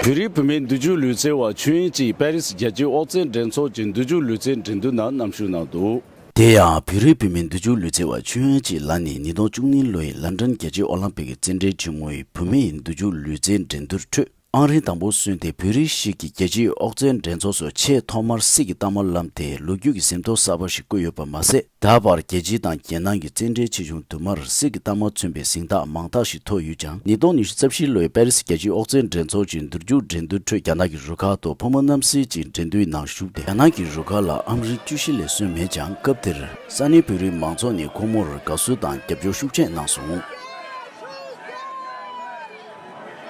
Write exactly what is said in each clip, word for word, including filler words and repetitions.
བོད་རིགས་བུད་མེད་འདུལ་ཞུགས་ལུས་རྩལ་བ་ཆོས་དབྱིངས་སྐྱིད་པེ་རི་སི་རྒྱལ་སྤྱིའི་ཨོ་རྩལ་འགྲན་ཚོགས་ཀྱི་འདུལ་ཞུགས་ལུས་རྩལ་འགྲན་བསྡུར་ནང་མཉམ་ཞུགས་གནང་འདུག་དེ་ཡང་བོད་རིགས་བུད་མེད་འདུལ་ཞུགས་ལུས་རྩལ་བ་ཆོས་དབྱིངས་སྐྱིད་ལགས་ནི་ཉིས་སྟོང་བཅུ་གཉིས་ལོའི་ལན་ཀྲན་རྒྱལ་སྤྱིའི་ཨོ་ལིམ་པིག་གི་རྩེད་འགྲན་ཆེན་མོའི་བུད་མེད་འདུལ་ཞུགས་ལུས་རྩལ་འགྲན་བསྡུར་ཁྲོད་ཨང་རིམ་དང་པོ་སོན་ཏེ། བོད་རིགས་ཤིག་གིས་རྒྱལ་སྤྱིའི་ཨོ་རྩལ་འགྲན་ཚོགས་སུ་ཆེས་ཐོག་མར་གསེར་གྱི་རྟགས་མ་བླངས་ཏེ། ལོ་རྒྱུས་ཀྱི་ཟིན་ཐོ་གསར་པ་ཞིག་བརྐོས་ཡོད་པ་མ་ཟད། ད་བར་རྒྱལ་སྤྱི་དང་རྒྱལ་ནང་གི་རྩེད་འགྲན་ཆེ་ཆུང་དུ་མར་གསེར་གྱི་རྟགས་མ་མཚོན་པའི་གཟེངས་རྟགས་མང་དག་ཞིག་ཐོབ་ཡོད་ཀྱང་། ཉིས་སྟོང་ཉི་ཤུ་རྩ་བཞི་ལོའི་པེ་རི་སི་རྒྱལ་སྤྱིའི་ཨོ་རྩལ་འགྲན་ཚོགས་ཀྱི་འདུལ་ཞུགས་འགྲན་བསྡུར་ཁྲོད་རྒྱ་ནག་གི་རུ་ཁག་ཏུ་ཕོ་མོ་རྣམ་སེལ་གྱི་འགྲན་བསྡུར་ནང་ཞུགས་ཏེ། རྒྱ་ནག་གི་རུ་ཁག་ལ་ཨང་རིམ་བཅུ་བཞི་ལས་སོན་མེད་ཀྱང་། སྐབས་དེར་ས་གནས་བོད་རིགས་མང་ཚོགས་ནས་ཁོ་མོར་དགའ་བསུ་དང་རྒྱབ་སྐྱོར་ཤུགས་ཆེ་གནང་སོང་།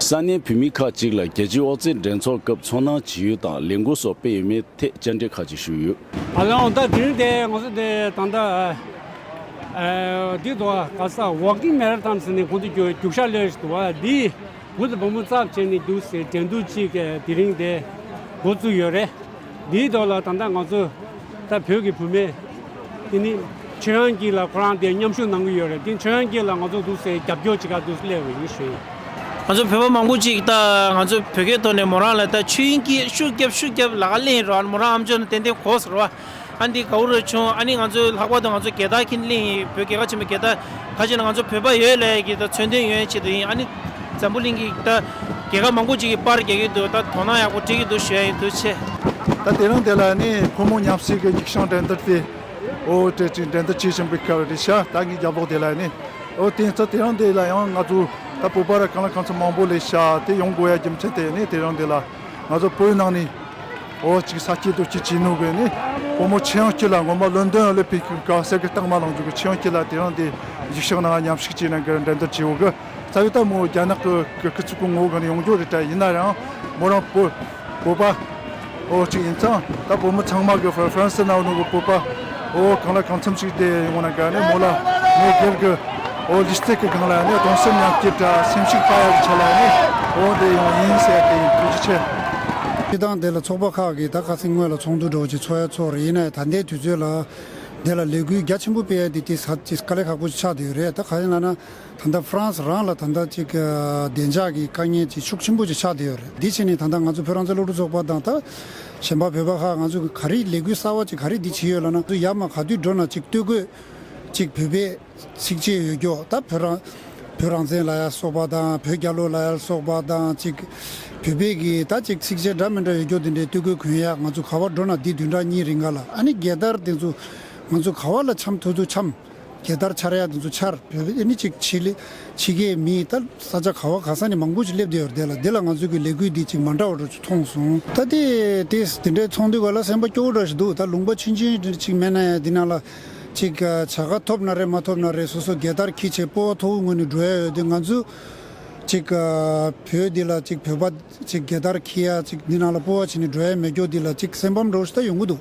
ས་གནས་བོད་མི་ཁག་ཅིག་ལ་རྒྱལ་སྤྱིའི་ཨོ་རྩལ་འགྲན་ཚོགས་སྐབས་ཚོར་སྣང་ཇི་ཡོད་དང་ལས་འགུལ་སོགས་སྤེལ་ཡོད་མེད་ཐད་བཅར་འདྲི་ཁག་ཅིག་ཞུས་ཡོད། ཨ་ལའང་ད་དེ་རིང་དེ་ང་ཚོ་དེ་ད་ལྟ་ཨ་འདི་དོ་ག་ས་ཝོག་ཀིང་མེ་ར་ཐོན་ཟེར་ནས་ཁོང་ཚོ་རྒྱུགས་རྒྱུགས་ཤར་ལོས་ཤིག་འདུག་བ། འདི་བུ་དང་བུ་མོ་རྩ་བྱས་ནས་རྒྱུགས་ཟེར་འགྲན་བསྡུར་ཅིག་དེ་རིང་དེ་འགོ་བཙུགས་ཡོད་རེད། འདིའི་ཐོག་ལ་ད་ལྟ་ང་ཚོ་ད་བོད་ཀྱི་བུད་མེད་དེ་ནི་ཆོས་དབྱངས་སྐྱིད་ལགས་ཁོ་རང་དེ་མཉམ་ཞུགས་གནང་གི་ཡོད་རེད། དེ་ཆོས་དབྱངས་སྐྱིད་ལགས་ང་ཚོ་འདུག་སེ་རྒྱབ་སྐྱོར་བྱེད་ག་འདུག་སླེབས་པ་ཡིན་ཞུ་ཡིན། ང་ཚོ་བོད་པ་མང་པོ་ཅིག་ད་ང་ཚོ་བོད་སྐད་ཐོག་ནས་མོ་རང་ལ་ད་ཆོས་དབྱིངས་སྐྱིད་ཤུགས་རྒྱབ་ཤུགས་རྒྱབ་ལབ་ག་གླེང་རོགས། མོ་རང་ཨམ་ཅོག་ནང་ཏན་ཏན་གོ་ཟེར་བ། ཨ་ནི་འདི་གའུ་རུ་ཆུང་། ཨ་ནི་ང་ཚོའི་ལྷག་པར་དུ་ང་ཚོ་རྒྱལ་དར་འཁྱེར་གླིང་ཡིན། བོད་རྒྱལ་ཁབ་ཆེན་པོའི་རྒྱལ་དར། ཁ་ཅིག་ན་ང་ཚོ་བོད་པ་ཡོད་ལས་ཀྱི་ད་མཚོན་དོན་ཡོད་ཆེད་དུ་ཡིན། ཨ་ནི་འཛམ་བུ་གླིང་གི་ད་རྒྱལ་ཁབ་མང་པོ་ཅིག་གི་པར་རྒྱག་གི་འདུག་ད་དོ་སྣང་ཡག་པོ་སྤྲད་ཀྱི་འདུག་ཞུ་ཡ་ཡིན། ཐུགས་རྗེ་ཆེ། ད་དེ་རིང་དེ་ལ་ནི་ཕོ་མོ་མཉམ་བསྲེས་ཀྱི་རྒྱུགས་ཤིང་འགྲན་བསྡུར་དེ་ཨོ་དེ་ཅིག་འགྲན་བསྡུར་བྱེད་བཞིན་པའི་སྐབས་རེད་ཤག་ད་ངའི་རྒྱབ་ལོགས་དེ་ལ་ནི་ཨོ་དེ་ཚོ་དེ་རིང་དེ་ལ་ཡང་ང་ཚོ་ད་བོད་པ་ར་གང་ལ་གང་འཚམ་མང་པོ་སླེབས་ཤག་དེ་ཡོང་དགོས་ཡ་རྒྱུ་མཚན་དེ་ནི་དེ་རིང་དེ་ལ་ང་ཚོ་བོད་ནང་ནས། ཨོ་ཅིག་ས་སྐྱིད་དུ་ཅིག་བྱིན་ནོ་གི་ནི་བུ་མོ་ཆོས་དབྱངས་སྐྱིད་ལགས་སྔོན་མ་ལོན་ཌོན་ཨོ་ལིམ་པིག་གི་ག་གསེར་གྱི་རྟགས་མ་བླངས་འཇུག་གི་ཆོས་དབྱངས་སྐྱིད་ལགས་དེ་རིང་འདི་རྒྱུགས་ཤིང་ནང་མཉམ་ཞུགས་བྱས་ནས་གི་འགྲན་བསྡུར་བྱེད་འོ་གི། རྩ་བའི་ད་མོ་རྒྱ་ནག་གི་གི་སྐུ་ཚབ་གི་ངོ་བོ་གི་ནི་ཡོང་རྒྱུ་རེད་ད། ཡིན་ན་ཡང་མོ་རང་བོད་བོད་པ་ཨོ་ཅིག་ཡིན་ཙང་ད་བུ་མོ་ཚང་མ་གི་ཧྥ་ཧྥ་རན་སི་ནང་ནོ་གི་བོད་པ་ཨོ་གང་ལ་གང་འཚམ་ཞིག་དེ་ཡོང་ན་ག་ནི་མོ་ལ་མོ་སྒེར་གི་ཨོ་ལི་སི་ཊིག་གི་སྒང་ལ་ནི་གདུང་སེམས་མཉམ་སྐྱེད་དང་སེམས་ཤུགས་སྤར་ཡག་གི་ཆ་ལ་ནི་ཨོ་དེ་ཡོང་ཡིན་ཟེར་དེ་ཡིན། ཐུགས་རྗེ་ཆེ། སྤྱི་བཏང་དེ་ལ་ཚོགས་པ་ཁག་གིས་ད་ཁ་སང་སྔོན་ལ་ཚོགས་འདུ་འདྲ་བོ་ཅིག་ཚོགས་ཡ་ཚོགས་རེད། ཡིན་ནའི་ད་ལྟའི་དུས་ཚོད་ལ་དེ་ལ་ལས་འགུལ་རྒྱ་ཆེན་པོ་སྤེལ་ཡ་དེ་དེ་ས་དེ་དཀའ་ལས་ཁག་པོ་ཅིག་ཆགས་བསྡད་ཡོད་རེད། ད་ག་རེ་ལབ་ན་ད་ལྟ་ཧྥ་རན་སི་རང་ལ་ད་ལྟ་ཅིག་བདེ་འཇགས་ཀྱི་དཀའ་ངལ་ཅིག་ཤུགས་ཆེན་པོ་ཅིག་ཆགས་བསྡད་ཡོད་རེད། འདི་བྱས་ནས་ད་ལྟ་ང་ཚོ་བོད་རང་བཙན་སློབ་ཕྲུག་ཚོགས་པ་དང་ད་གཞན་པ་བོད་པ་ཁག་ང་ཚོ་ག་རེ་ལས་འགུལ་གསར་བ་ཅིག་ག་རེ་འདི་བྱས་ཡོད་ལབ་ན་ང་ཚོ་ཡར་མར་ག་དུས་འགྲོ་ན་ཅིག་སྟོད་གོས་ཅིག་བོད་པའི་ཚིགས་བཅད་ཡོད་རྒྱུ་ད་བོད་རང་བོད་རང་བཙན་ལ་ཡ་སོགས་པ་དང་བོད་རྒྱལ་ལོ་ལ་ཡ་སོགས་པ་དང་ཅིག་བོད་པའི་གི་ད་ཅིག་ཚིགས་བཅད་འདྲ་མི་འདྲ་ཡོད་རྒྱུ་དེ་འདྲའི་སྟོད་གོས་གོན་ཡ། ང་ཚོ་ག་བར་འགྲོ་ན་འདི་བདུན་ཕྲག་གཉིས་རིང་ག་ལ་ཨ་ནི་རྒྱལ་དར་དེ་ཚོ་ང་ཚོ་ག་བ་ལ་འཆམ་ཐུབ་ཐུབ་འཆམ། རྒྱལ་དར་འཕྱར་ཡ་དེ་ཚོ་འཕྱར། བོད་པའི་ཨ་ནི་ཅིག་ཕྱི་ལི་ཕྱི་རྒྱལ་མི་ད་ས་ཆ་ག་བ་ག་ས་ནས་མང་པོ་ཅིག་སླེབས་བསྡད་ཡོད་རེད། དེ་ལ་དེ་ལ་ང་ཚོ་གི་ལས་འགུལ་འདི་ཅིག་མ་འདྲ་བ་འདྲ་ཅིག་མཐོང་སོང་། ད་དེ་དེ་དེ་འདྲའི་ཚོགས་འདུ་ག་ལ་སེམས་པ་སྐྱོ་བོ་འདྲ་ཞིག་འདུག་ད་ལུང་པ་ཆུང་ཆུང་འདྲ་ཅིག་མེད་ན་ཡང་འདི་ནང་ལ། ཅིག་བྱ་དགའ་ཐོབ་ན་རེད་མ་ཐོབ་ན་རེད། སོ་སོ་རྒྱལ་དར་འཁྱེར་བྱས་སྤོ་བོ་ཐོག་ངོས་ནས་འགྲོ་ཡ་ཡོད་དུས་ང་ཚོ་ཅིག་བོད་འདི་ལ་ཅིག་བོད་པ་ཅིག་རྒྱལ་དར་འཁྱེར་ཡ་ཅིག་འདི་ནང་ལ་སྤོ་བ་བྱས་ནས་འགྲོ་ཡ་མེད་རྒྱུ་འདི་ལ་ཅིག་སེམས་ཕམ་འདྲ་བོ་ཞིག་ད་ཡོང་གི་འདུག་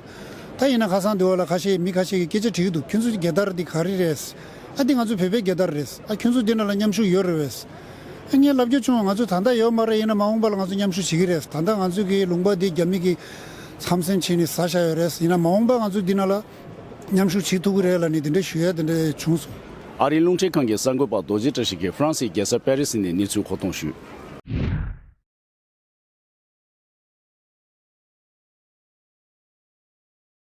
ད་ཡིན་ན་ཁ་སང་འདི་བ་ལ་ཁ་ཤས་མི་ཁ་ཤས་ཀྱིས་སྐད་ཆ་དྲིས་ཀྱི་འདུག་ཁྱོད་ཚོའི་རྒྱལ་དར་འདི་ག་རེ་རེད། ཨ་འདི་ང་ཚོ་བོད་པའི་རྒྱལ་དར་རེད། ཨ་ཁྱོད་ཚོ་འདི་ནང་ལ་མཉམ་ཞུགས་ཡོད་རེད་བས། ཨ་ངས་ལབ་རྒྱུ་བྱུང་། ང་ཚོ་ད་ལྟ་ཡོད་མ་རེད། ཡིན་ན་མ་འོངས་པ་ལ་ང་ཚོ་མཉམ་ཞུགས་བྱེད་ཀྱི་རེད། ད་ལྟ་ང་ཚོ་གི་ལུང་པ་འདི་རྒྱ་མི་གིས་མཚམས་སེལ་བྱས་ནས་ཟ་བཞག་ཡོད་རེད། ཡིན་ན་མ་འོངས་པ་ང་ཚོ་འདི་ནང་ལ་མཉམ་ཞུགས་བྱེད་ཐུབ་ཀྱི་རེད་ལབ་ནས་དེ་འདྲ་ཞུ་ཡ་དེ་འདྲ་བྱུང་སོང་། ཨ་རིའི་རླུང་འཕྲིན་ཁང་གི་གསར་འགོད་པ་རྡོ་རྗེ་བཀྲ་ཤིས་ཀྱིས་ཧྥ་རན་སིའི་རྒྱལ་ས་པེ་རི་སི་ནས་གནས་ཚུལ་མཁོ་གཏོང་ཞུས།